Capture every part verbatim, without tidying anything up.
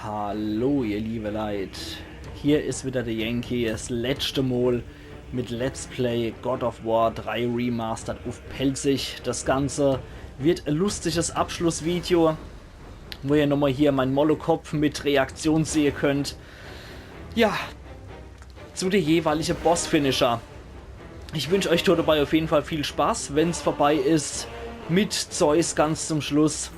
Hallo, ihr liebe Leit. Hier is wieder de Yankee, es letschte Mol mit Let's Play God of War drei Remastered uff Pälzisch. Das Ganze wird e lustiges Abschlussvideo, wo ihr nochmal hier mein Molokopp mit Reaktion sehe könnt. Ja, zu de jeweilige Boss-Finisher. Ich wünsch euch do dabei auf jeden Fall viel Spaß, wenn's vorbei is mit Zeus ganz zum Schluss.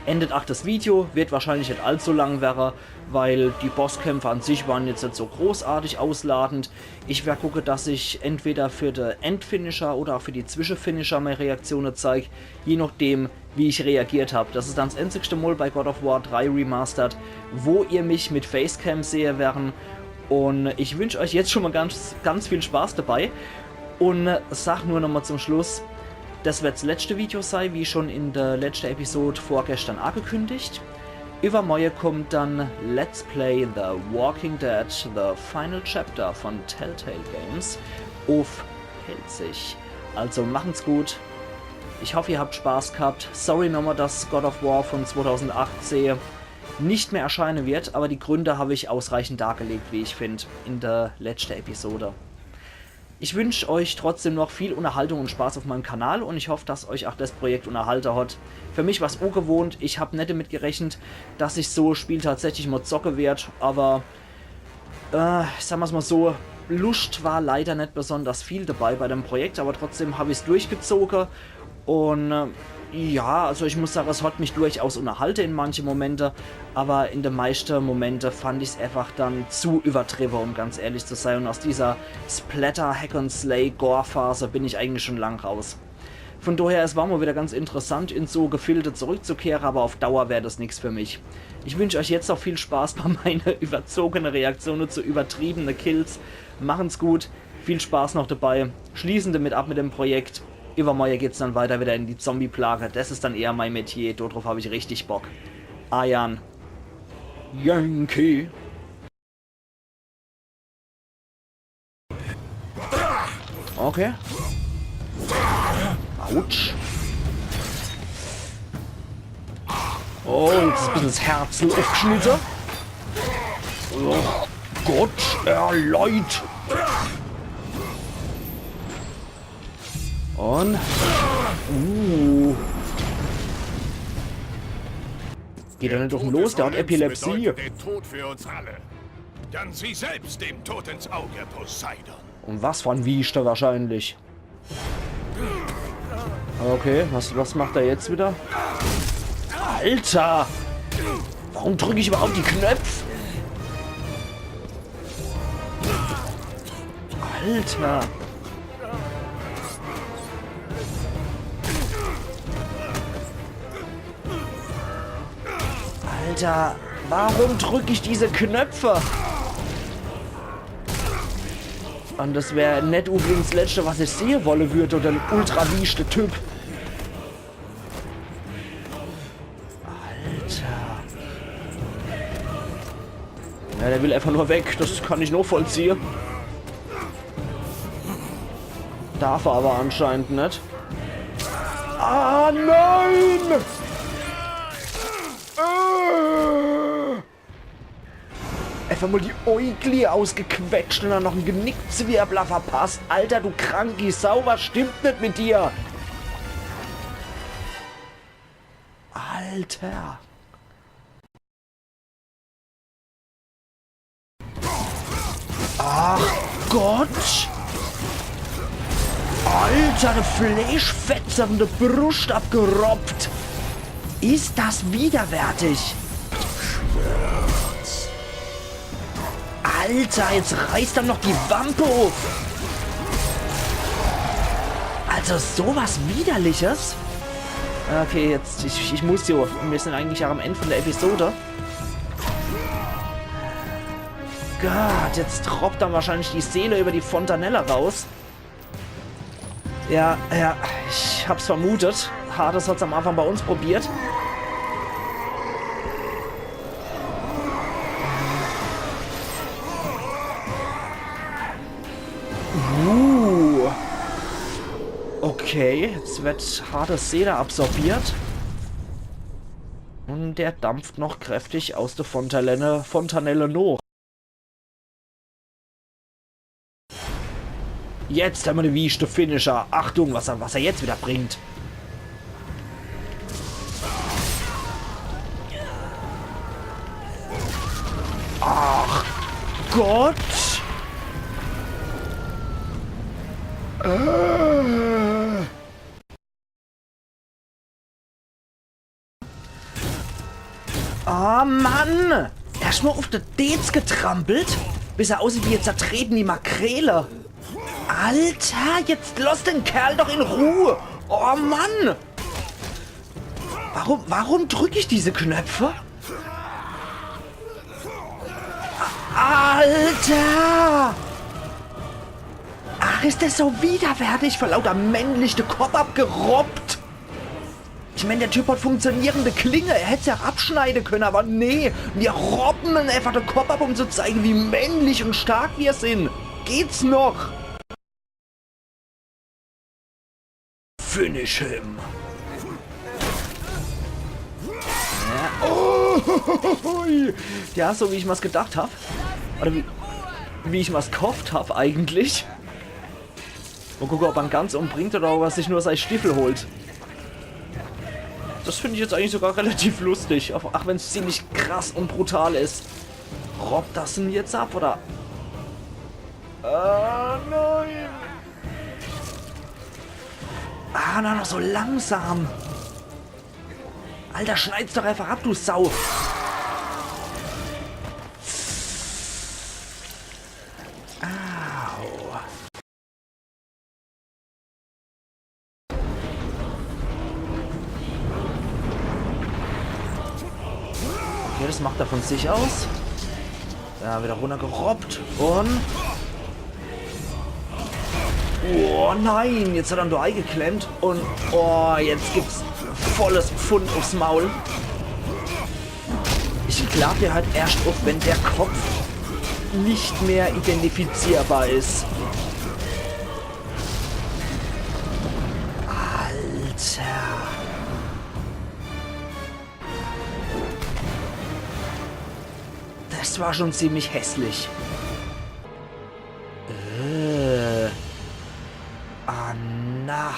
Endet ach das Video, wird wahrscheinlich net allzu lang wäre, weil die Bosskämpfe an sich waren jetzt net so großartig ausladend. Ich wer gucke, dass ich entweder für de Endfinisher oder auch für die Zwischenfinisher meine Reaktionen zeig, je nachdem, wie ich reagiert hab. Das is dann das einzigste Mol bei God of War drei Remastered, wo ihr mich mit Facecam sehe werren. Und ich wünsch euch jetzt schon mal ganz, ganz viel Spaß dabei. Und sag nur nochmal zum Schluss, das wird's letschte Video sei, wie schon in der letschte Episode vorgestern angekündigt. Übermorje kommt dann Let's Play The Walking Dead, The Final Chapter von Telltale Games uff Pälzisch. Also machen's gut. Ich hoff, ihr habt Spaß gehabt. Sorry nochmal, dass God of War von zweitausendachtzehn nicht mehr erscheinen wird, aber die Gründe hab ich ausreichend dargelegt, wie ich find, in der letschte Episode. Ich wünsch euch trotzdem noch viel Unterhaltung und Spaß auf meinem Kanal und ich hoff, dass euch auch das Projekt unterhalte hat. Für mich war's ungewohnt, ich hab net damit gerechnet, dass ich so e Spiel tatsächlich mal zocke werd, aber äh, sag mer's mal so, Luscht war leider net besonders viel dabei bei dem Projekt, aber trotzdem hab ich's durchgezoge. Und äh, ja, also ich muss sagen, es hat mich durchaus unterhalte in manche Momente, aber in de meischte Momente fand ich's einfach dann zu übertrieben, um ganz ehrlich zu sein. Und aus dieser Splatter, Hack and Slay, Gore-Phase bin ich eigentlich schon lang raus. Von daher, es war mal wieder ganz interessant, in so Gefilde zurückzukehren, aber auf Dauer wär das nix für mich. Ich wünsch euch jetzt noch viel Spaß bei meine überzogene Reaktionen zu übertriebene Kills. Machen's gut, viel Spaß noch dabei. Schließen damit ab mit dem Projekt. Übermorje geht's dann weiter wieder in die Zombie-Plage. Das is dann eher mein Metier, darauf hab ich richtig Bock. Ayan. Yankee. Okay. Autsch. Oh, jetzt is e bissel das Herz aufgeschnitten. Oh Gott, er Leid. Und... Uh. Geht er net auf ihn los? Der hat Epilepsie. Bedeutet den Tod für uns alle. Dann sieh selbst dem Tod ins Auge, Poseidon. Und was für ein Wieschter wahrscheinlich. Okay, was, was macht er jetzt wieder? Alter! Warum drück ich überhaupt die Knöpfe? Alter! Alter, warum drück ich diese Knöpfe? Und das wär net unbedingt das Letschte, was ich sehe wolle würd, oder en ultra wieschte Typ. Alter. Ja, der will einfach nur weg, das kann ich nachvollziehe. Darf er aber anscheinend net. Ah, nein! Äh! Einfach mal die Äugle ausgequetscht und dann noch en Genickzwirbler verpasst. Alter, du kranki Sau, was stimmt net mit dir? Alter. Ach Gott! Alter, de Fleischfetzer von de Bruscht abgeroppt! Is das widerwärtig! Alter, jetzt reißt er noch die Wampe uff! Also sowas Widerliches! Okay, jetzt, ich, ich muss jo. Wir sind eigentlich auch am End von der Episode. Gott, jetzt droppt dann wahrscheinlich die Seele über die Fontanelle raus. Ja, ja, ich hab's vermutet. Hades hat's am Anfang bei uns probiert. Uh. Okay, jetzt wird Hades Seele absorbiert. Der dampft noch kräftig aus der Fontanelle, Fontanelle noch. Jetzt hämmer de wieschte Finisher. Achtung, was er, was er jetzt wieder bringt. Ach Gott! Äh. Oh Mann! Erscht mal uff de Deez getrampelt, bis er aussieht wie e zertreteni Makrele. Alter, jetzt loss den Kerl doch in Ruh! Oh Mann! Warum, warum drück ich diese Knöpfe? Alter! Ach, is des so widerwärtig, vor lauter männlich de Kopp abgerobbt. Ich mein, der Typ hat funktionierende Klinge, er hätt se ja abschneide könne, aber nee, mir robben em einfach de Kopp ab, um zu zeige, wie männlich und stark mir sin. Geht's noch? Finish him. Ja. Oh, hui. Ja, so wie ich mir's gedacht hab. Oder wie, wie ich mir's gehofft hab eigentlich. Mal gucke, ob er'n ganz umbringt oder ob er sich nur sei Stiefel holt. Das find ich jetzt eigentlich sogar relativ lustig, auch, auch wenn's ziemlich krass und brutal is. Robbt das en jetzt ab, oder? Ah, nein! Ah, na, noch so langsam. Alter, schneid's doch einfach ab, du Sau. Au. Okay, das macht er von sich aus. Ja, wieder runtergerobbt und... Oh nein, jetzt hat er ihn da eingeklemmt und... Oh, jetzt gibt's volles Pfund aufs Maul. Ich glaub, der hört erscht auf, wenn der Kopf nicht mehr identifizierbar is. Alter. Das war schon ziemlich hässlich. Äh. Ah, na.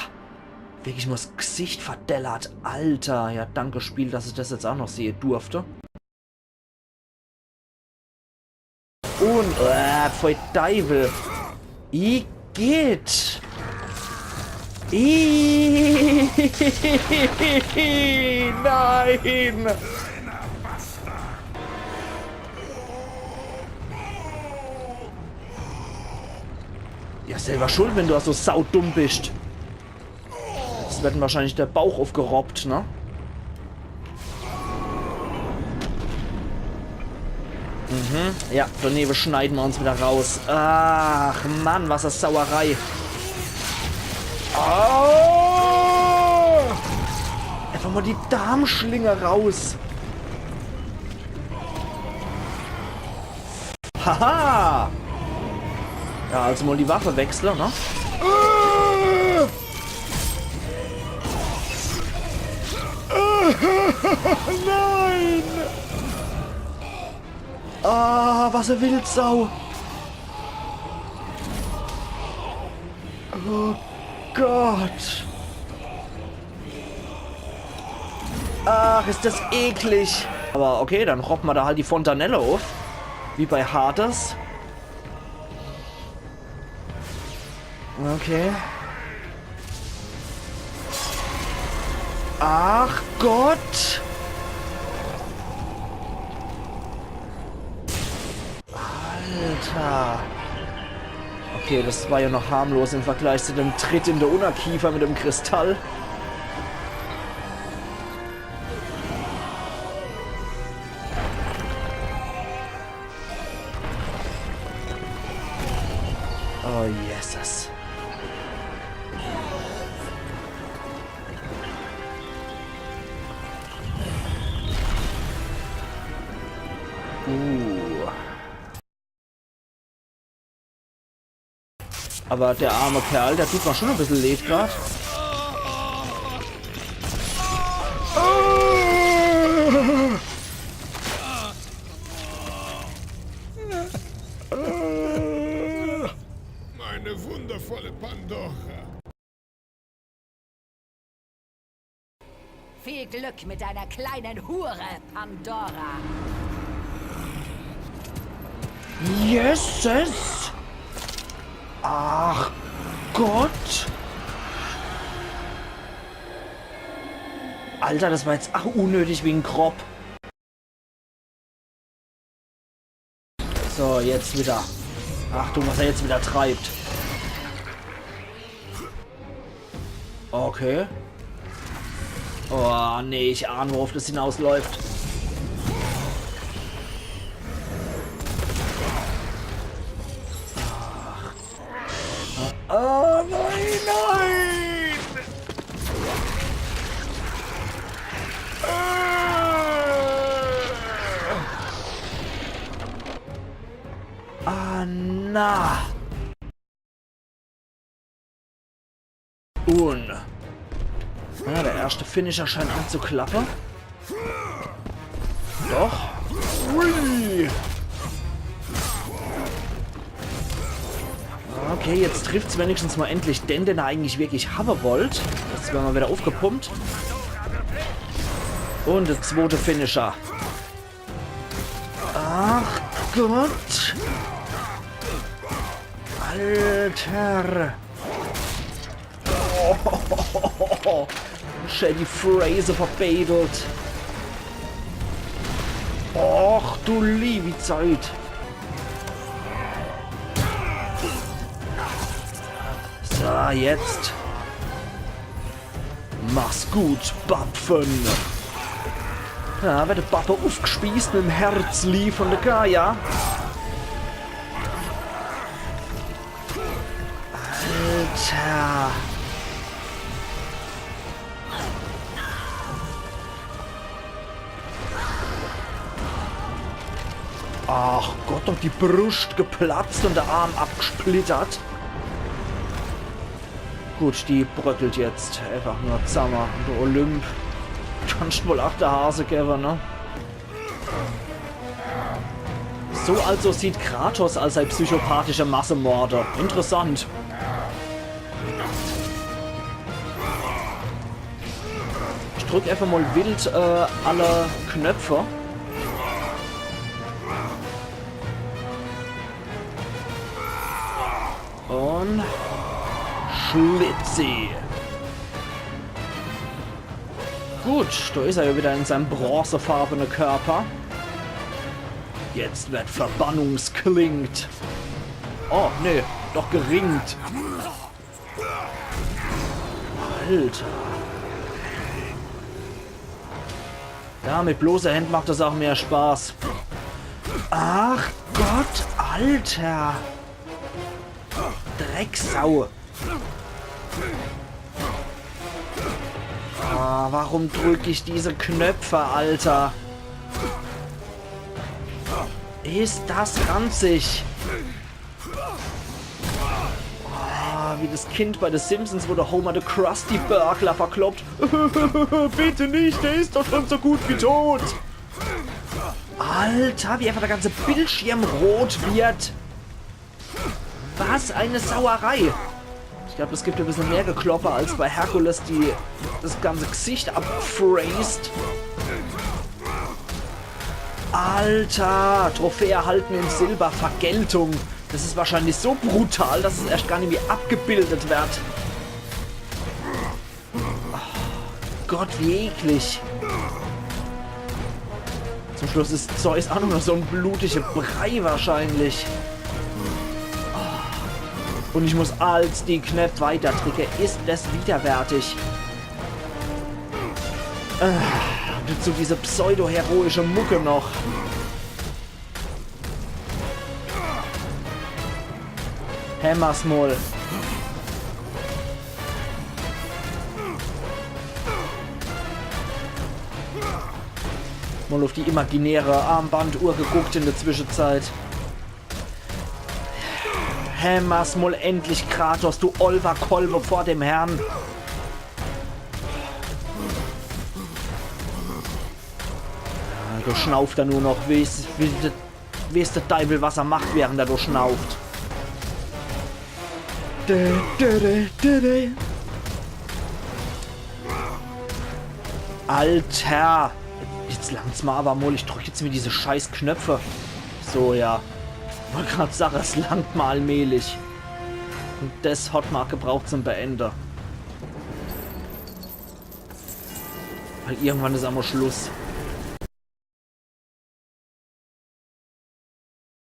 Wirklich mal 's Gesicht verdellert. Alter. Ja, danke, Spiel, dass ich das jetzt auch noch sehe durfte. Und, äh, pfui Deiwel. Igitt. I-, nein. Ja, selber schuld, wenn du so saudumm bist. Es wird ihm wahrscheinlich der Bauch aufgerobbt, ne? Mhm. Ja, daneben schneiden wir uns wieder raus. Ach Mann, was eine Sauerei. Oh! Einfach mal die Darmschlinge raus. Haha! Ja, also mal die Waffe wechseln, ne? Nein! Ah, was eine Wildsau! Oh Gott! Ach, ist das eklig. Aber okay, dann robbt ma da halt die Fontanelle auf. Wie bei Hades. Okay. Ach Gott! Alter. Okay, das war ja noch harmlos im Vergleich zu dem Tritt in der Unterkiefer mit dem Kristall. Oh, Jesus. Uh. Aber der arme Kerl, der tut mir schon ein bisschen leid grad. Volle Pandora. Viel Glück mit deiner kleinen Hure, Pandora. Jesses! Ach Gott! Alter, das war jetzt ach unnötig wie en Krop. So, jetzt wieder. Achtung, was er jetzt wieder treibt. Okay. Oh, nee, ich ahn, worauf das hinausläuft. Ach. Ah, nein, nein! Ah, na! Un. Ja, der erste Finisher scheint anzuklappe. Doch. Ui. Okay, jetzt trifft's wenigstens mal endlich den, den er eigentlich wirklich habe wollt. Jetzt werden wir wieder aufgepumpt. Un der zweite Finisher. Ach Gott. Alter. Oh, Shady Fraser verbeidelt. Och, du liebi Zeit. So, jetzt. Mach's gut, Bapfen. Ja, werd de Bappe ufgespießt mit dem Herzli von der Gaia. Alter. Ach Gott, doch die Bruscht geplatzt un der Arm abgesplittert. Gut, die bröckelt jetzt einfach nur zamme. Du Olymp. Kannst wohl ach de Hase gewwe, ne? So also sieht Kratos als ein psychopathischer Massenmörder. Interessant. Ich drück einfach mal wild, äh, alle Knöpfe. Un Schlitzi. Gut, da is er ja wieder in seinem bronzefarbene Körper. Jetzt wird Verbannungsklingt. Oh, nee, doch geringt. Alter. Ja, mit bloßer Hand macht das auch mehr Spaß. Ach Gott, Alter. Drecksau. Ah, warum drück ich diese Knöpfe, Alter? Is das ranzig. Ah, wie das Kind bei The Simpsons, wo der Homer de Krusty Burglar verkloppt. Bitte nicht, der ist doch schon so gut wie tot. Alter, wie einfach der ganze Bildschirm rot wird. Was eine Sauerei. Ich glaub, es gibt ein bisschen mehr Gekloppe als bei Herkules, die das ganze Gesicht abfräst. Alter, Trophäe erhalten in Silber, Vergeltung. Das ist wahrscheinlich so brutal, dass es erst gar nicht mehr abgebildet wird. Gott, wie eklig. Zum Schluss ist Zeus auch nur noch so ein blutiger Brei wahrscheinlich. Und ich muss als die Knöpfe weiter drücke. Ist das widerwärtig. Äh, dazu diese pseudo-heroische Mucke noch. Hämmer's mol. Mol auf die imaginäre Armbanduhr geguckt in der Zwischenzeit. Hämmer's mol endlich, Kratos, du Olwerkolwe vor dem Herrn. Ja, do schnauft er nur noch. Weeß, weeß, weeß de Deiwel, was er macht, während er do schnauft. Dä, dä, dä, dä, dä. Alter! Jetzt langt's ma awwer mol, ich drück jetzt mir diese scheiß Knöpfe. So, ja. Wollt grad sage, es langt ma allmählich. Un des hat ma gebraucht zum Beende. Weil irgendwann is emol Schluss.